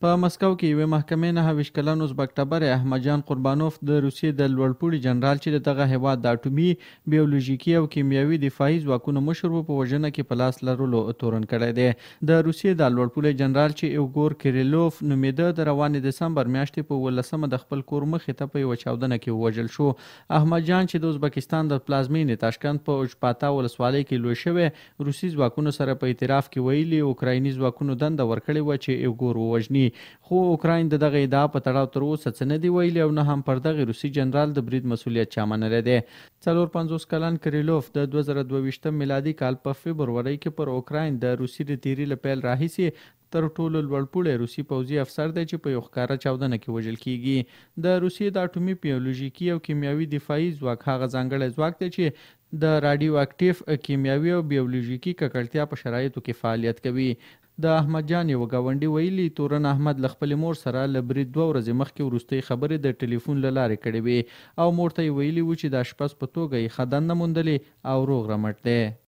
په مسکو کې یوې محکمې 29 کلن ازبک ټبری احمد جان قربانوف د روسیې د لوړپوړي جنرال چې د دغه هېواد د اټومي، بیولوژیکي او کیمیاوي دفاعي ځواکونو مشر و، په وژنه کې په لاس لرلو تورن کړی دی. د روسیې دا لوړپوړی جنرال چې ایوګور کریلوف نومېده، د روانې دسمبر میاشتې په اوولسمه د خپل کور مخې ته په یوه چاودنه کې ووژل شو. احمد جان چې د ازبکستان د پلازمېنې تاشکند په اوجپاتا ولسوالۍ کې لوی شوی، روسي ځواکونو سره په اعتراف کې ویلي، اوکرایني ځواکونو دنده ورکړې وه چې ایګور ووژني. خو اوکراین د دغې ادعا په تړاو تر اوسه څه نه دي ویلي او نه هم پر دغې روسي جنرال د برید مسوولیت چا منلی دی. 54 کلن کریلوف د 2022 میلادي کال په فبرورۍ کې پر اوکراین د روسي د تیري له پیل راهیسې تر ټولو لوړپوړی روسي پوځي افسر دی چې په یو ښکاره چاودنه کې وژل کیږي. د روسیې د اټومي، بیولوژیکي او کیمیاوي دفاعي ځواک هغه ځانګړی ځواک دی چې د راډیو اکټیف، کیمیاوي او بیولوژیکي ککړتیا په شرایطو کې فعالیت کوي. د احمد جان یوه ګاونډي ویلي، تورن احمد له خپلې مور سره له برید دوه ورځې مخکې وروستۍ خبرې د ټلیفون له لارې کړې وې او مور ته یې ویلي وو چې د اشپز په توګه یې ښه دنده موندلې او روغ رمټ دی.